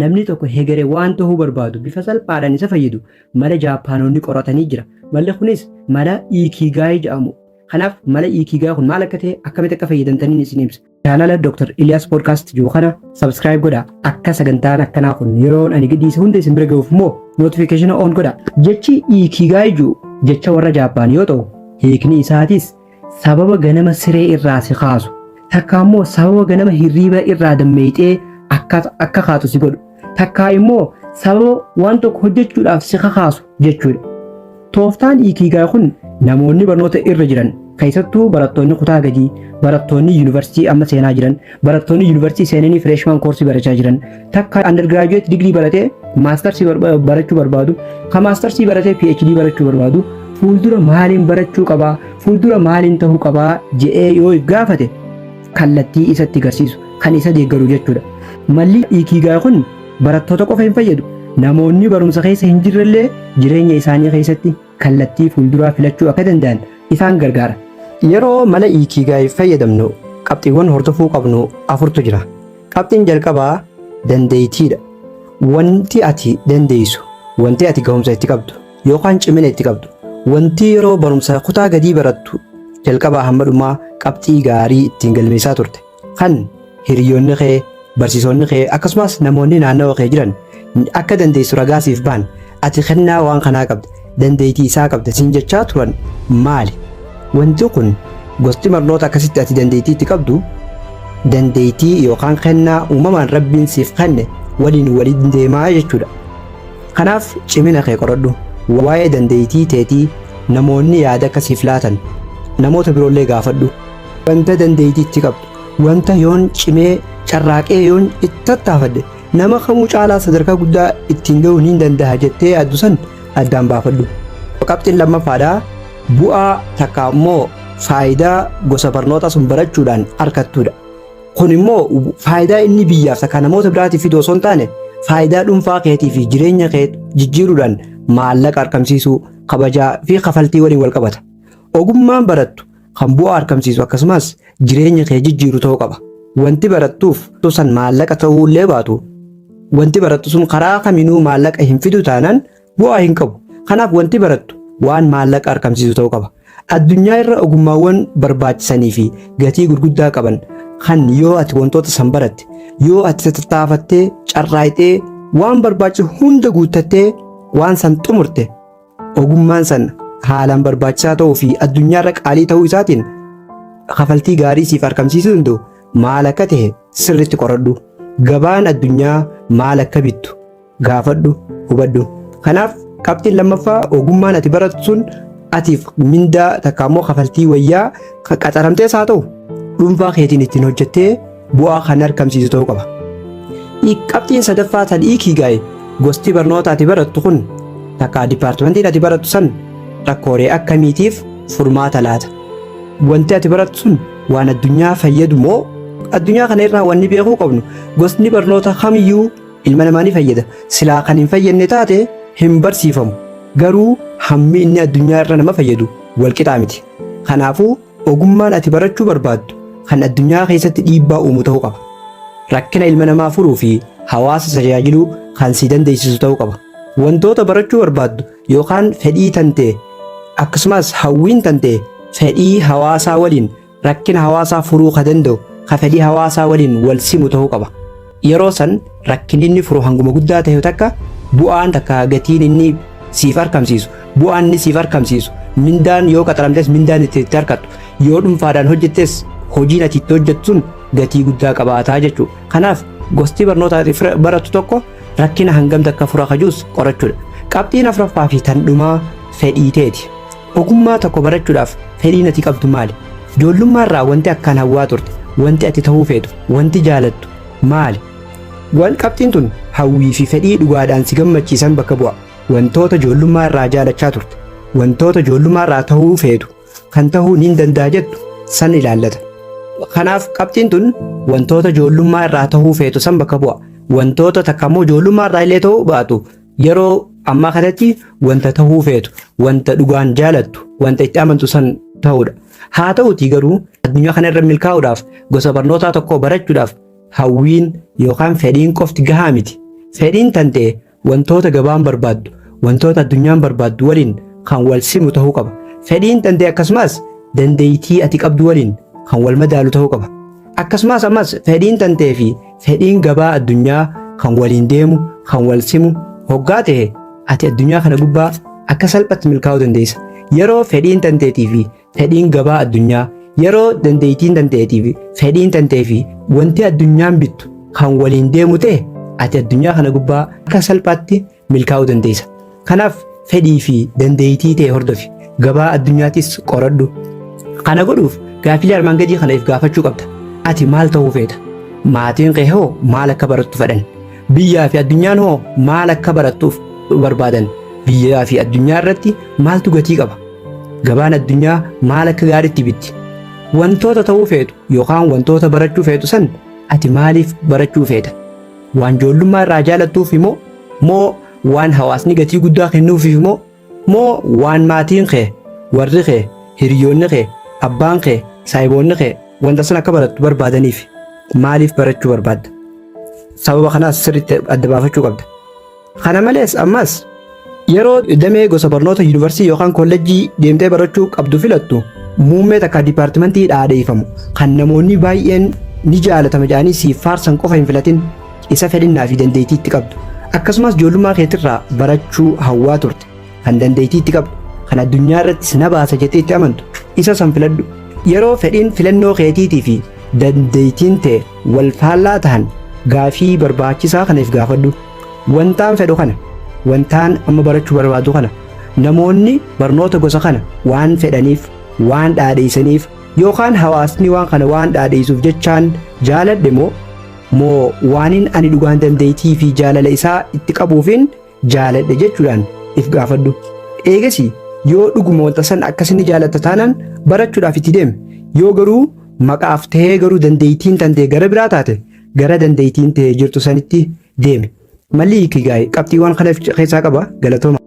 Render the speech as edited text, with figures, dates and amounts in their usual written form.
Namni tokko hegere waan ta'uu barbaadu bifa salphaadhaan isa fayyadu mala Jaappaanonni qoratanii jira. Malli kunis mala Ikigai jedhamu. Kanaaf mala Ikigai kun maal akka ta'e, akkamitti akka fayyadamtaniin isin ibsa. Chaanala Dr. Ilyas Podcast jiru kana subscribe godhaa. Akka sagantaan akkanaa kun yeroon ani gadhiise hunda isin bira ga'uuf immoo notification on godhaa. Jechi Ikigai jiru jecha warra Jaappaan yoo ta'u, hiikni isaatis sababa ganama siree irraa si kaasu, takka immoo sababa ganama hirriiba irraa dammeeyxee akka kaatu si godhu, takka immoo sababa waan tokko hojjechuudhaaf si kakaasu jechuudha. Tooftaan Ikigai kun namoonni barnoota irra jiran, keessattuu barattoonni kutaa gadii, barattoonni yuunivarsiitii amma seenaa jiran, barattoonni yuunivarsiitii seenanii freshman course barachaa jiran, takka undergraduate degree baratee mastersii barachuu barbaadu, ka mastersii baratee PhD barachuu barbaadu, fuuldura maaliin barachuu qabaa, fuuldura maaliin ta'uu qabaa je'ee yoo gaafate kallattii isatti agarsiisu kan isa deeggaru jechuudha. Malli Ikigai kun barattoota qofa hin fayyadu. Namoonni barumsa keessa hin jirrellee jireenya isaanii keessatti kallattii fuulduraa filachuu akka danda'an isaan gargaara. Yeroo mala Ikigai fayyadamnu qabxiiwwan hordofuu qabnu afurtu jira. Qabxiin jalqabaa dandeettiidha. Wanti ati dandeessu, wanti ati gahumsa itti qabdu yookaan cimina itti qabdu, wanti yeroo barumsa kutaa gadii barattu jalqabaa hamma dhumaa qabxii gaarii ittiin galmeessaa turte, kan hiriyoonni kee, barsiisonni kee, akkasumas namoonni naannawa kee jiran akka dandeessu ragaa siif ba'an, ati kennaa waan kanaa qabda, dandeettii isaa qabda siin jechaa turan maali? Wanti kun gosti barnoota akkasitti ati dandeettii itti qabdu, dandeettii yookaan kennaa uumamaan Rabbiin siif kenne waliin waliin deemaa jechuudha. Kanaaf cimina kee qoradhu. Waa'ee dandeettii teetii namoonni yaada akka siif laatan namoota biroollee gaafadhu. Wanta dandeettii itti qabdu, wanta yoon cimee carraaqee yoon itti tattaafadhe nama kamuu caalaa sadarkaa guddaa ittiin ga'uu ni danda'a jettee yaaddu san addaan baafadhu. Qabxiin lammaffaadhaa bu'aa takka immoo faayidaa gosa barnoota sun barachuudhaan argattudha. Kun immoo faayidaa inni biyyaaf takka namoota biraatiif fidu osoo hin taane, faayidaa dhuunfaa keetii fi jireenya kee jijjiiruudhaan maallaqa argamsiisuu, kabajaa fi kafaltii waliin wal qabata. Ogummaan barattu kan bu'aa argamsiisu akkasumas jireenya kee jijjiiru ta'uu qaba. Wanti barattuuf san maallaqa ta'uu illee baatu, wanti barattu sun karaa kamiinuu maallaqa hin fidu taanaan bu'aa hin qabu. Kanaaf wanti barattu waan maallaqa argamsiisu ta'uu qaba. Addunyaa irra ogummaawwan barbaachisanii fi gatii gurguddaa qaban kan yoo ati wantoota san baratte, yoo ati tattaafattee carraaqxee waan barbaachisu hunda guuttattee waan san xumurte, ogummaan san haalaan barbaachisaa ta'uu fi addunyaa irra qaalii ta'uu isaatiin kafaltii gaarii siif argamsiisuu danda'u maal akka ta'e sirriitti qoradhu. Gabaan addunyaa maal akka bittu gaafadhu, hubadhu. Kanaaf qabxiin lammaffaa ogummaan ati barattu sun atiif mindaa takka immoo kafaltii wayyaa qaxaramtees haa ta'u dhuunfaa keetiin ittiin hojjettee bu'aa kan argamsiisu ta'uu qaba. Qabxiin sadaffaa tan Ikigai gosti barnoota ati barattu kun takka dipaartimentiin ati barattu san rakkoolee akkamiitiif furmaata laata? Wanti ati barattu sun waan addunyaa fayyadu moo? Addunyaa kana irraa wanni beekuu qabnu, gosni barnoota kamiyyuu ilma namaa ni fayyada. Silaa kan hin fayyadne taate hin barsiifamu. Garuu hammi inni addunyaa irra nama fayyadu wal qixaa miti. Kanaafuu ogummaan ati barachuu barbaaddu kan addunyaa keessatti dhiibbaa uumu ta'uu qaba. Rakkina ilma namaa furuu fi hawaasa tajaajiluu kan si dandeessisu ta'uu qaba. Wantoota barachuu barbaaddu yookaan fedhii tantee akkasumas hawwiin tantee fedhii hawaasaa waliin rakkina hawaasaa furuu ka danda'u, ka fedhii hawaasaa waliin wal simu ta'uu qaba. Yeroo san rakkinni inni furu hanguma guddaa ta'e takka, bu'aan takka gatiin inni siif argamsiisu, bu'aan inni siif argamsiisu, mindaan yoo qaxaramtes mindaan itti itti argattu, yoo dhuunfaadhaan hojjettes hojiin ati itti hojjettu sun gatii guddaa qabaataa jechuudha. Kanaaf gosti barnoota ati barattu tokko rakkina hangam takka fura kajuus qorachuudha. Qabxiin afuraffaa fi tan dhumaa fedhii teeti. Ogummaa tokko barachuudhaaf fedhiin ati qabdu maali? Ijoollummaa irraa wanti akkaan hawwaa turte, wanti ati ta'uu feetu, wanti jaalattu maali? Wan qabxiin tun hawwii fi fedhii dhugaadhaan si gammachiisan bakka bu'a. Wantoota ijoollummaa irraa jaalachaa turte, wantoota ijoollummaa irraa ta'uu feetu, kan ta'uu niin danda'a jettu san ilaallata. Kanaaf qabxiin tun wantoota ijoollummaa irraa ta'uu feetu san bakka bu'a. Wantoota takka immoo ijoollummaa irraa illee ta'uu baatu, yeroo ammaa kanatti wanta ta'uu feetu, wanta dhugaan jaalattu, wanta itti amantu san ta'uudha. Haa ta'utii garuu addunyaa kana irra milkaa'uudhaaf, gosa barnootaa tokko barachuudhaaf hawwiin yookaan fedhiin qofti gahaa miti. Fedhiin tantee wantoota gabaan barbaaddu, wantoota addunyaan barbaaddu waliin kan wal simu ta'uu qaba. Fedhiin tantee akkasumas dandeettii ati qabdu waliin kan wal madaalu ta'uu qaba. Akkasumas ammas fedhiin tantee fi fedhiin gabaa addunyaa kan waliin deemu, kan wal simu hoggaa ta'e, ati addunyaa kana gubbaa akka salphatti milkaa'uu dandeessa. Yeroo fedhiin tanteetii fi fedhiin gabaa addunyaa, yeroo dandeettiin tanteetii fi fedhiin tantee fi wanti addunyaan bittu kan waliin deemu ta'e, ati addunyaa kana gubbaa akka salphaatti milkaa'uu dandeessa. Kanaaf fedhii fi dandeettii ta'e hordofi. Gabaa addunyaattis qoradhu. Kana godhuuf gaaffilee armaan gadii kana if gaafachuu qabda. Ati maal ta'uu feeta? Maatiin kee hoo maal akka barattu fedhan? Biyyaa fi addunyaan hoo maal akka barattuuf barbaadan? Biyyaa fi addunyaa irratti maaltu gatii qaba? Gabaan addunyaa maal akka gaariitti bitti? Wantoota ta'uu feetu yookaan wantoota barachuu feetu san ati maaliif barachuu feeta? Waan ijoollummaa irraa jaalattuuf immoo, moo waan hawaasni gatii guddaa kennuufiif, moo waan maatiin kee, warri kee, hiriyoonni kee, abbaan kee, saayiboonni kee wanta san akka barattu barbaadaniif? Maaliif barachuu barbaadda? Sababa kanaas sirriitti adda baafachuu qabda. Kana malees ammas yeroo damee gosa barnoota yuunivarsiitii yookaan kolleejjii deemtee barachuu qabdu filattu, muummee takka dipaartimentii dhaadheeffamu kan namoonni baay'een ni jaalatama jedhanii siif faarsan qofa hin filatin, isa fedhinnaa fi dandeettii itti qabdu. Akkasumas ijoollummaa keetirraa barachuu hawwaa turte, kan dandeettii itti qabdu, kan addunyaa irrattis na baasa jettee itti amantu, isa san filadhu. Yeroo fedhiin filannoo keetiitii fi dandeettiin ta'e wal faallaa tahan, gaafii barbaachisaa kanaaf gaafadhu. Wantaan fedhu kana, wantaan amma barachuu barbaadu kana, namoonni barnoota gosa kana waan fedhaniif, waan dhaadheessaniif, yookaan hawaasni waan kana waan dhaadheessuuf jechaan jaaladhe, moo waanin ani dhugaan dandeettii fi jaalala isaa itti qabuufin jaaladhe jechuudhaan if gaafadhu. Eegasi yoo dhuguma wanta san akkasinni jaalatta taanaan barachuudhaaf itti deemi. Yoo garuu maqaaf ta'ee garuu dandeettiin tantee gara biraa taate, gara dandeettiin ta'ee jirtu sanitti deemi. Malli Ikigaay qabxiiwwan kana keessaa qaba. Galatooma.